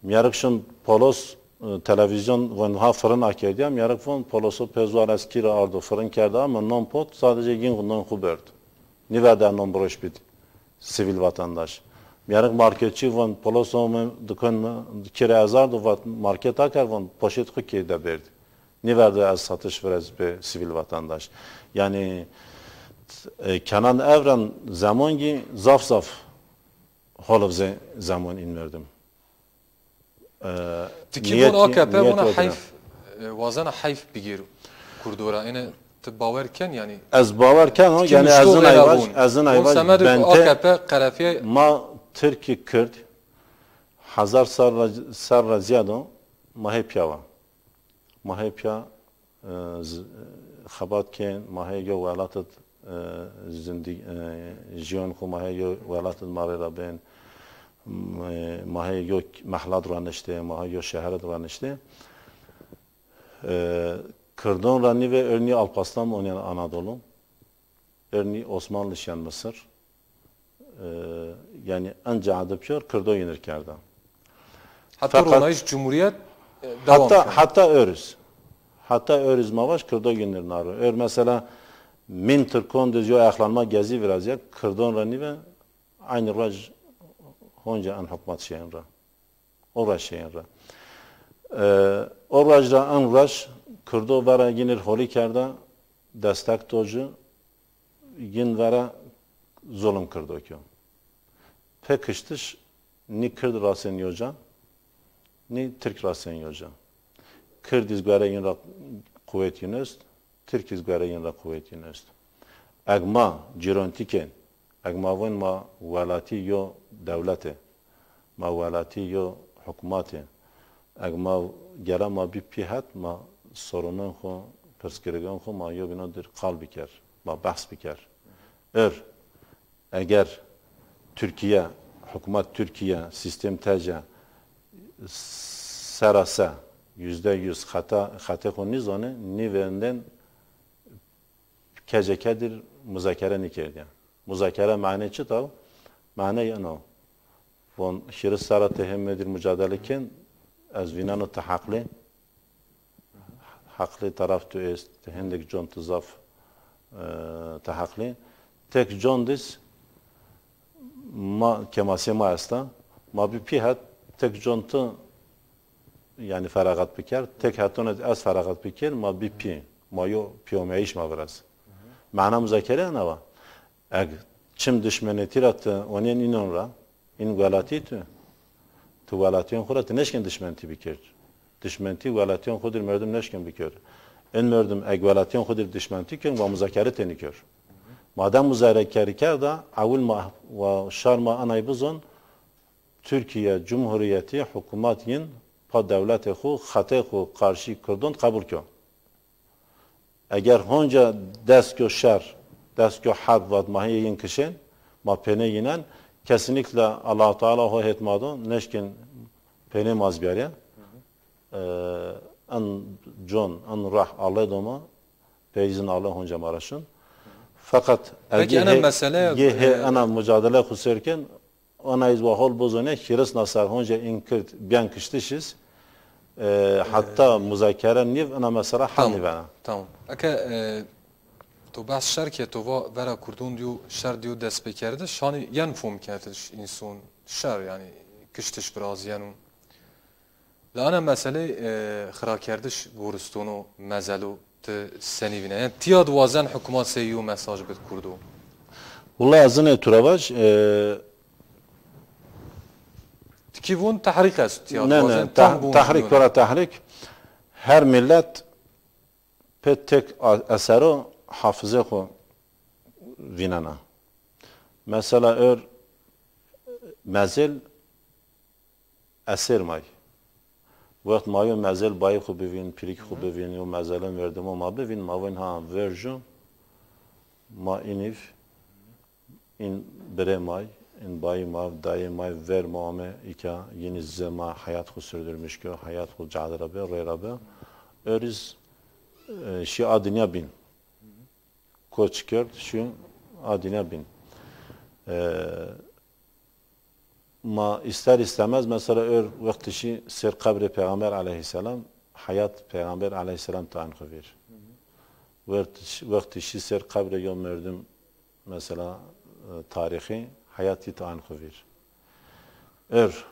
Mîyerek şin polos, e, televîzyon von ha firin akerdîya. Mîyerek von poloso pê zuar ez kî ra ardo firin kerda, ama non pot, sadece yin non xu berd. Nîverda non biroş bîd sivîl vatandaş. Mîyerek marketçî von poloso mi dikon mi kî ra ez ardo vat market aker von poşet xu kî de berd. Nîverda ez satış virez pê sivîl vatandaş. Yani, e, Kenan Evren zemon gî zaf zaf Holov zê zemon în merdim. E, Ti kî niyet von kî, A K P niyet vona wekî ra. Heyf, e, wazena heyf bigêro Kurdo ra. Ene ti bawer ken yanî? Ez bawer ken o, Ti yanî muşto ez in vêna ayvaj, von. Ez in Von ayvaj semedo ku bente A K P qerefîye ma Tirkî Kird hezar serra, serra zîyad o, ma hê pîya wa. Ma hê pîya, e, z-, xebat kên, ma hê yo welat id, e, zindî-, e, jiyon xwu ma hê yo welat id ma rê ra bên, m-, e, ma hê yo mehla id raniştê, ma hê yo şeher id raniştê. E, Kirdon ra nîvê ernî Alpaslan onîyen Anadolu. Ernî Osmanlı şiyan Mısır. E, yanî enca adi pîyor Kirdo yinir kerda. Heta Feqet ronayîş Cumhuriyet, e, dewam heta, keno. Heta ör iz. Heta ör iz ma vaj Kirdo yinir naro. Ör mesela min Tirkon diz yo ayaklanma Gezi virazîya, Kirdon ra nîve aynı roj honca en hukmat şeyin ra. O roj şeyin ra. E, o roj ra en roj Kirdo vera yinir holî kerda, destek do ci, yin vera zulm Kirdo kyo. Pê kiştiş nî Kird rasên yo ca, nî Tirk rasên yo ca. Kird iz guere yin ra quwet yin est, Tirk iz guere yin ra quwet yin est. Eg ma cîrontî kên, eg ma von ma welatî yo dewlet ê, ma welatî yo hukmat ê, eg ma gere ma bî pî het, ma sorunên xwu, pirsgirîgên xwu ma yobîno dir qal biker, ma behs biker. Ir, eger Tirkîye, hukmat Tirkîye, sîstem tece, s-, sera se, yüzde yüz xeta, xetê xo nîzonê, nîvêndên K C K dir muzakere nîkerdîyen. Muzakere mane çi taw? Maney ino. Von hîris sera ti hê mi dir mucadele kên, ez vîneno ti heqlî. Heqlî taraf tu est, ti hindek con tu zaf, e, ti heqlî. Tek con dis ma, kemasê ma esta. Ma bi pî het tek con tu yanî feraxet biker. Tek heton ez feraxet biker, ma bi pî. Ma yo pîyomeyîş ma viraz. Mana muzakere ena wa. Eg çim dişmenetî ra ti onîyen înon ra, în welatî tu, ti welatîyon xo ra ti neşkên dişmentî bikir. Dişmentî welatîyon xo dir merdim neşkên bikir. In merdim eg welatîyon xo dir dişmentî kên, wa muzakere tenî kir. Madem muzakere kerda, ewil ma wa şar ma anay bizon, Türkiye Cumhuriyeti hukûmat yin pa dewletê xo, xetê xo qarşî Kurdon qebul kên. Eger honca dest kyo şer, dest kyo herb vat ma hê yin kişên, ma pênê yînen, kesinlikle Allah Teala ho hêt ma do, neşkên pênê ma zî biyarê. E, en con, en ruh Allê do ma, pê îzin Allê honca ma ra şin. Feqet Peki, ena yê hê, mesele, yê hê e, ena mucadele xo ser kên, Ana iz wa hol bozone, hîris na ser honca în kird biyan kiştişiz, e, hatta muzakere nîv, ina mesela hel Tamam, nîvena. Tamam. Eke, e, to behs şer ke, to va vera Kurdon diyo şer diyo destpêkerdiş, hanî yen fom kerdiş înson şer, yanî kiştiş biraz yeno. La ana meselê, e, xirakerdiş goristono, mezelo ti senî vîne? Yanî tiya di wazen hikûmat sey yo mesaj bid Kurdo? Wulay ez zinê tu ra vaj, e, Ti kî vûn tehrîk est, tiya di Ne, wazen ne, tam teh-, vûn tehrîk, vûn. Kora tehrîk, her millet pê tek a-, esero hafizê xo vînena. Mesela ör mezêl eser may. Wext ma yo mezel bayî xwu bivîn, pirîk xwu bivîn, yo mezelin verdimo ma bivîn, ma vîn ha vercu, ma înîv, în birê may, în bayî ma, dayê may ver ma ame îka, yînî zê ma heyat xwu sürdürmüş kö, heyat xwu cadira bi, rêra bi. Öriz, e, şî a dinya bîn. Koç kerd, şî a dinya bîn. E, Ma ister istemez mesela ör wextî şî ser qebrê Peyxamber aleyhisselam, heyat Peyxamber aleyhisselam tayn xwu vîr. Wextî şî, wextî şî ser qebrê yo merdim mesela, e, tarîxî, heyat yî tayn xwu vîr. Ör,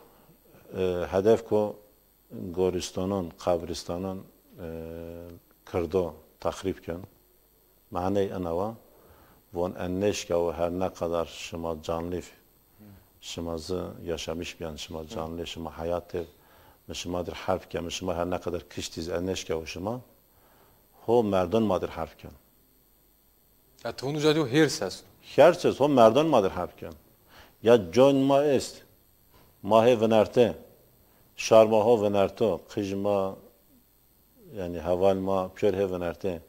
e, hedef ko goristanan, qebristanan, e, Kirdo texrîb ken. Maney ena wa, von en nêşkewo her ne kadar şima canlî, şima zi yaşamış biyan, şima canlî, şima heyat ê, mi şima dir herb ken, mi şima her ne kadar kiştî zi en nêşkewo şima, ho merdon ma dir herb ken. Ya ti hunu ca diyo hêrs esto. Hêrs est, ho merdon ma dir herb ken. Ya con ma est, ma hê vinertê, şar ma ho vinerto, qij ma Yanî heval ma pîyor hê vinertê.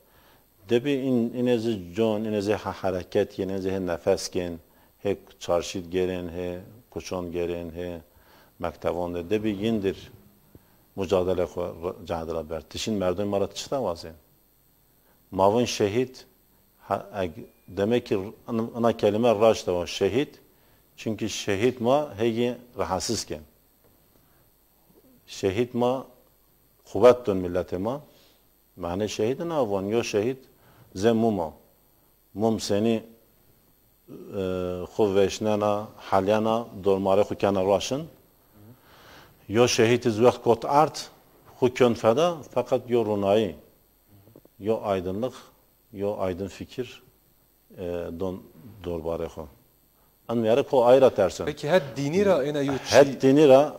Debî în, înê zî con, înê zî he-, hereket yên, înê zî hê nefes kên, hê çarşî di gêrên, hê kuçon gêrên, hê mektevon de. Debî yin dir mucadele xwu r-, cehd ra ber. Ti şîn merdimê ma ra ti çita wazên? Ma vin şehîd, ha, eg-, demek ki ina, ina kelîme raşt a wa şehîd. Çunkî şehîd ma hê yî rahatsiz kên. Şehîd ma quwet don miletê ma. Manê şehîd ina von, yo şehîd zê mum o. Mum senî, e, xwu veşnena, helîyena, dormarê xwu kena roşin. Yo şehîd iz wext kot erd, xwu kön feda, feqet yo ronayî, yo aydınlık, yo aydın fikir, e, don dorbarê xwu. En mîyare ko ay ra tersen. Peki het dînî ra êna yo çî Het dînî ra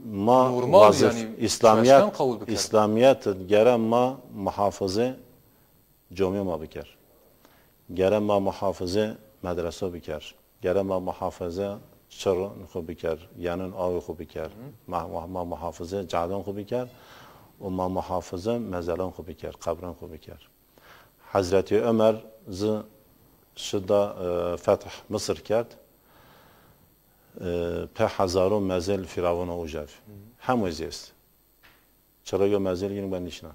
ma normal wazif yanî, İslamiyet, çeştan qewul biker? İslamiyet gere ma muhafizê comîyo ma biker. Gere ma muhafizê medreso biker. Gere ma muhafizê çirun xwu biker, yanun awê xwu biker. Ma, ma, ma muhafizê cadon xwu biker û ma muhafizê mezelon xwu biker, qebron xwu biker. Hezretî Omer zi şida, e, feth Misir kerd. E, pê hezaro mezel Fîravûno uca vi. Hemû zî est. Çira yo mezêl yin ben nişna.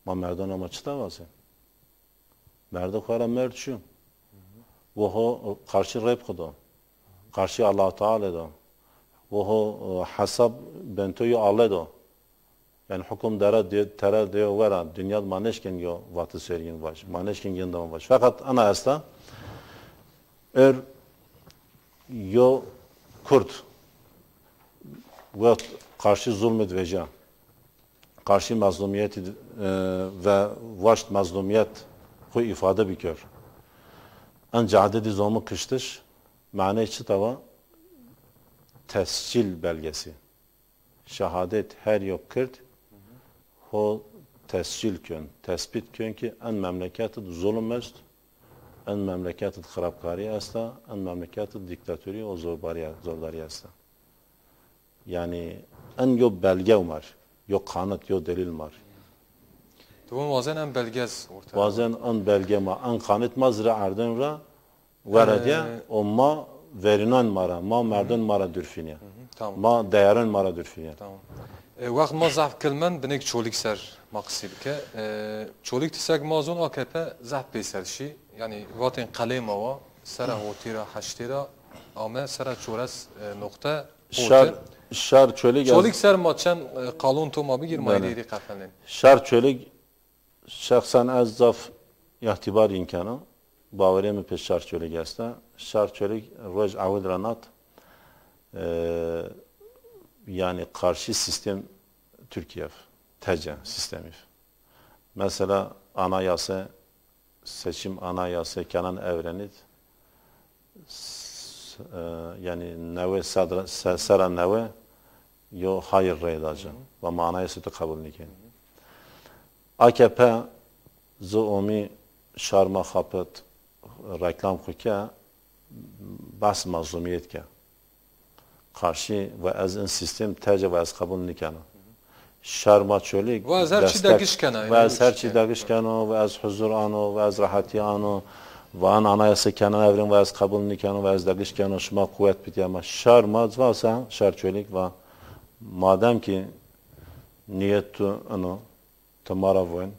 Ma merdona ma çita vazên? Merdo xo ra merd şu. Wo ho qarşî Reb xo do. Qarşî Allah Teala do. Wo ho, e, hesab bento yo Alle do. Yani hukum dera de, tera de yo vera. Dünya ma neşken yo vatı sergin vaj. Ma neşken yendan vaj. Fakat ana esta er yo Kurd wext qarşî zulmid veja. Qarşî mezlumîyetî, e, ve waşt mezlumîyet xwu îfade bikir. En cade dî zomu kiştiş, maney çita wa? Tescîl belgesi. Şehadet her yo kird ho tescîl kön, tespît kön ki en memleket id zulm est, en memleket id xirabkarî esta, en memleket id dîktatorî û zorbarî, zordarî esta. Yanî en yo belge mar, yo kanıt, yo delîl mar. Tu vun wazen en belge ez ortaya. Wazen en belge ma, en kanıt ma zira erdên ra were de, o ma verînan ma ra, ma merdên ma ra durfînîya. Tamam. Ma değerên ma ra durfînîya. Tamam. E, wext ma zaf kilmen, binêk Çolîg ser ma qisî bike. E, Çolîg ti sek ma zon A K P zaf pêser şî. Yanî vatên qelê ma wa, sera hotî ra, heştê ra ame, sera çores, e, noqte. Şar, şar Çolîg ez... Çolîg ser ma çend, e, qalon to ma bigîr, ma êdî êdî qefelnên. Şar Çolîg şexsen ez zaf îhtîbar yin kena. Bawerê mi pê şar Çolîg esta. Şar Çolîg roj ewil ra nat, e, yanî qarşî sîstem Tirkîyev, tece sîstemîv. Mesela anayase seçim anayase kenan evrenîd, s-, e, yanî newe sedra, se-, sera newe yo hayır rey da ci. Va ma anayase tu qebul nîkenî. A K P zi omî şar ma xapit reklam xwu ke, behs mazlumîyet ke. Qarşî ve ez in sîstem tece ve ez qebul nîkena. Şar ma Çolîg... Ve ez her çî degiş kena. Ve ez her çî degiş keno, ve ez huzur ano, ve ez rehetî ano, ve an anayasa kenan evren ve ez qebul nîkeno, ve ez degiş keno, şima quwet bidî. Ama şar ma va se, şar Çolîg va, madem ki niyet tu ino, ti ma ra vun,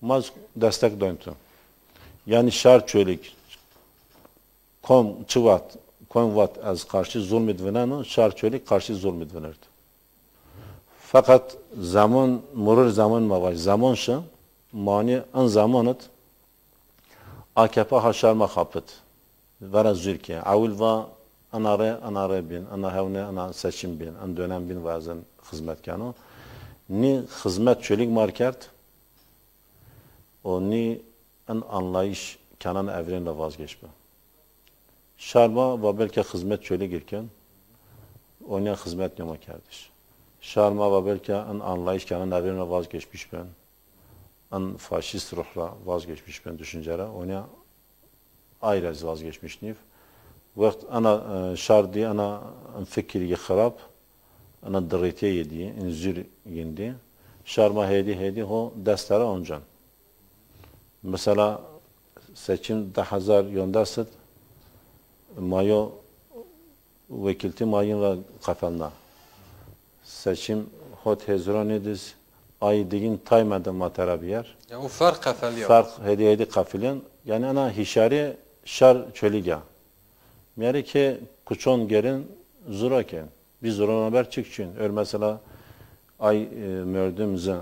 ma destek don tu. Yanî şar Çolîg kom çi vat, kom vat ez qarşî zulmîd vineno, şar Çolîg qarşî zulmîd vinird. Feqet zaman, murur zaman ma vaj, zaman şi, manî in zaman id A K P ha şar ma xapit. Vera zûr ke. Ewil va ina rê, ina rê bîn, ina hewnê, ina seçim bîn, in dönem bîn ve ez in xizmet keno. Nî xizmet Çolîg mar kerd û nî in anlayış kenan evren ra vazgeç bi. Şar ma va belke xizmet Çolîg ir ken, onya xizmet nêma kerdiş. Şar ma va belke in anlayış kenan evren ra vazgeçmiş ben, in faşîst ruh ra vazgeçmiş ben, düşünce ra, onya ay ra zî vazgeçmiş nîv. Wext ena, e, şar dî ena in fikir yê xirab, ena dirêteyê dî, in zûr yin dî. Şar ma hêdî hêdî ho dest ra oncan. Mesela seçim di hezar yondes id ma yo wekîltî ma yin ra qefelna. Seçim hot hezîranî diz ay digin tay mende ma tera bîyer. Ya o ferq qefeliya. Ferq hêdî hêdî qefilîyen. Yanî ena hîşarî şar Çolîg a. Mîyerê ke kuçon gerin zura ken. Bî zurona ber çik çin. Ör mesela ay, e, merdim zi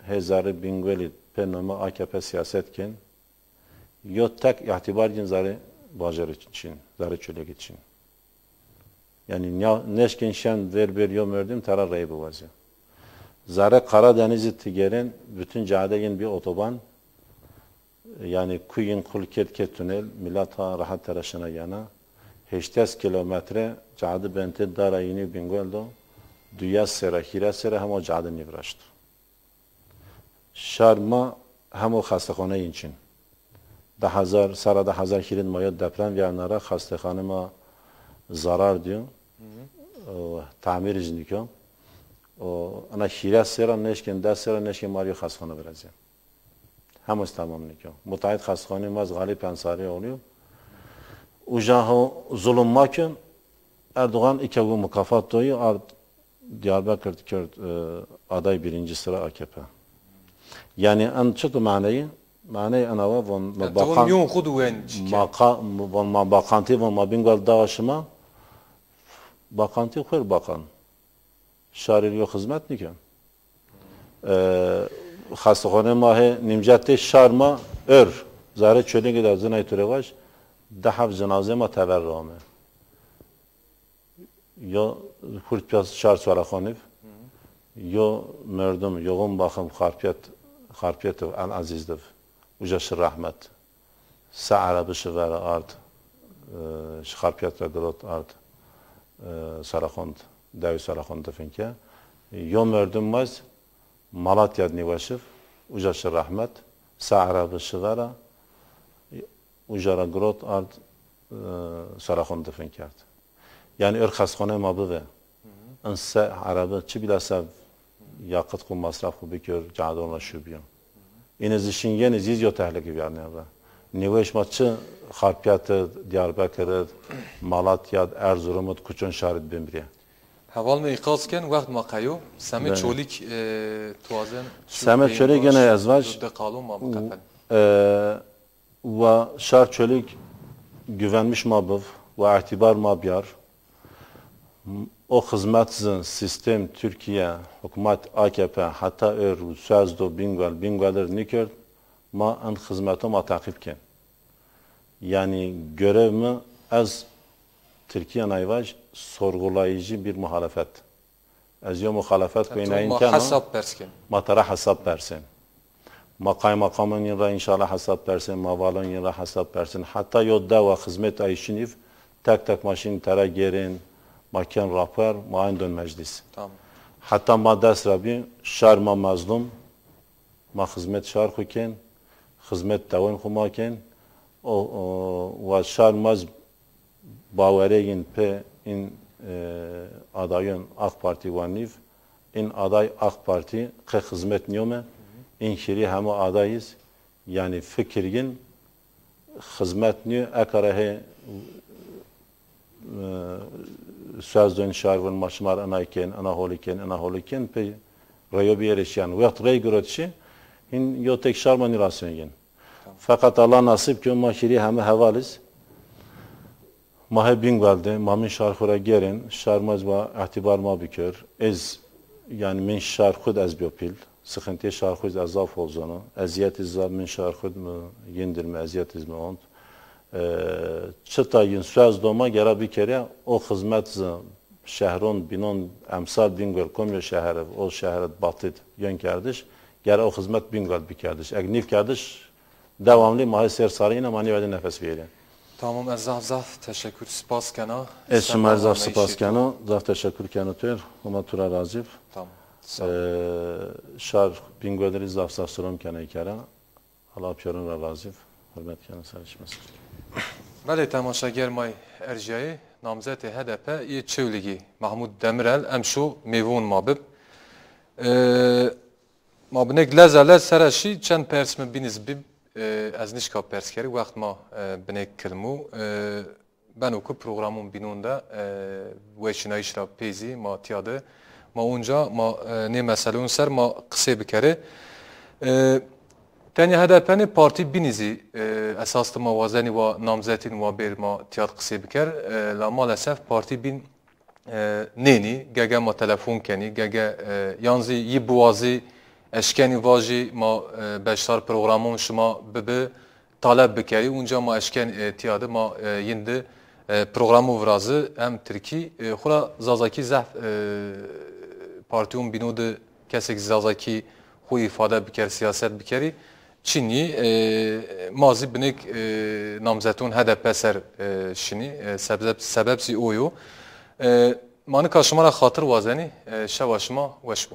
hê zerrî Bîngolî pê name A K P sîyaset ken. Yo tek îtîbar gin zerrî bajarî çin, zerrî Çolîgî çin. Yanî nîya-, nêşkên şen ver ber yo merdim tera rey biwazî. Zerrê Karadenizî ti gêrên, bütün cade yin bî otoban, yanî kuy yin qul kerd ke tunel, milet ha rehet tera şina yena. Heştês kîlometre cade bentê dara yînî Bîngol do, duyes sera, hîres sera hema cade nîviraşt. Şar ma hemo xestexane yin çin. Di hezar, sera di hezar hîrê di ma yo deprem vîyarna ra xestexane ma zarar dîyo. Hı hı. O, tamîr zî nîko. O, ena hîres sera nêşkên, des sera nêşkên ma rê yo xestexane virazîyen. Hemos tamam nîko. Mutaît xestexanê ma zî Galip Ensarî olîyo. Uja ho zulum ma ken, Erdogan îke wi mukafat doyî, ard Diyarbekir kerd e, aday birinci sıra A K P. Yani en çi tu maneyi? Maneyi ena wa von ma Yani, bakan, miyon xu di wen çike. Maka, von ma bakanti, von ma Bingöl dawa şima. Bakanti xwer bakan. Şarî yo xizmet niken. E, xestexane ma he nimcetê şar ma ör. Zare Çolîgî de zinay tu rê vaj, di heft cenazê ma teber ra ame. Yo hurt pîya şar Saraxonî v, yo merdim, yoxun baxim Xarpiyet, Xarpiyet v, El Aziz div. Uca şi rehmet. Se erebi şi vera ard, e, şi Xarpiyet ra girot ard, e, Saraxond, dewî Saraxond difin ke. Yo merdim maz Malatya d nîweşiv, uca şi rehmet, se erebi şi vera, uca ra girot ard, e, Saraxond difin kerd. Yani ör xestxoneyê ma bive. In se erebi çi bîla se yaqit xu, masraf xu bikir, cadon ra şu biyo. Îne zî şin yenî zî yo tehlike vîyarnîya ve. Nîweş ma çi Xarpiyet id, Diyarbekir id, Malatya id, Erzurum id, kuçon şar id bimrîye. Heval mi îqaz ken, wext ma qeyo. Semê Belê. Çolîg, e, tu wazen çi Semê peyên Çolîg baş, gene ez vaj, tu de qalon ma biqefel. E, Wa şar Çolîg güvenmiş ma biv, wa îtîbar ma biyar. O xizmet zî sîstem Tirkîye, hukmat A K P heta ör soz do Bingöl, Bingöl ir nîkerd, ma en xizmeto ma teqîb ken. Yanî görev mi ez Tirkîye nay vaj sorgulayıcı bir muhalefet. Ez yo muxalefet Heto peynayin ma kena, hesab pers ken. Ma tera hesab persên. Ma qaymaqamon yin ra înşallah hesab persên, ma valon yin ra hesab persên. Heta yo dewa xizmet ay şinîv, tek tek ma şin tera gêrên, ma ken raper, ma ayn don meclis. Tamam. Heta ma dest ra bî, şar ma mezlum, ma xizmet şar xu ken, xizmet dewen xu ma ken. O, o, wa şar ma z bawerê yin pê in, e, adayon AK Parti wa nîv, in aday AK Parti qe xizmet nîyome, in hîrî heme aday iz, yanî fikir yin xizmet nîyo, eka ra hê, e, soz don şar vun ma şima ra ina ken, ina holî ken, ina holî ken, pê reyo biyerê şiyan. Wext rey girot şi, hin yo tek şar ma nî rasyon yin. Feqet Allah nasîb kî ma hîrî heme heval iz. Ma hê Bingöl de, ma min şar xu ra gêrên, şar ma z wa îtîbar ma bikir. Ez, yanî min şar xu d ez biyo pîl. Sıkıntı şar xu z ez zaf hol zono. Eziyet iz zaf min şar xu d mi yindir mi eziyet iz mi ont. E, çita yin soz do ma gera bikerîya, o xizmet z şehron, bînon, emsal Bingöl, komyo şeher, o şeher d batid yön kerdiş, gera o xizmet Bingöl bikerdiş. Eg nîv kerdiş, Dewamlî ma hê ser sarî yine ma nîwede nefes bîyerî. Tamam, ez zaf zaf teşekkür, spas kena. Ez şima zaf spas kena, zaf teşekkür keno tu, Homa tu ra razî b. Tamam, sağ ol. Ee, şar Bingöl rî zaf zaf silam kena kera. Allah pîyorin ra razî b. Hurmet kena ser şima ser. Belê, temaşeger may erjîyayê, namzetê H D P yê Çewlîgî Mahmut Demirel emşo mêvon ma bib. Ee, Ma binêk leza lez sera şî, çend pers mi bîn iz bib, e, ez nişka pers kerî, wext ma, e, binêk kilmû. E, beno ku programon bînon de, e, weşînayîş ra pê zî ma tîya de, ma onca ma, e, nê meselon ser ma qisê bikerê. E, tenya H D P nê, partî bînî zî, e, esas de ma wazenî wa namzetîn wa bêr ma tîya de qisê biker. E, la malesef partî bîn e, nênî, gege ma telefon kenî, gege, e, yan zî yî biwazî, eşkenî vajî ma, e, beşdar programon şima bibi, taleb bikerî, unca ma eşken, e, tîya de ma, e, yin de, e, programon virazi, hem tirkî, e, xura zazakî zehf, e, partîyon bîno de kesek zazakî xwu îfade biker, siyaset bikerî, çin î, e, ma zî binêk, e, namzeton H D P ser, e, şinî, e, sebzeb-, sebeb zî o yo. E, ma nika şima ra xatir wazenî, e, şewa şima weş bo.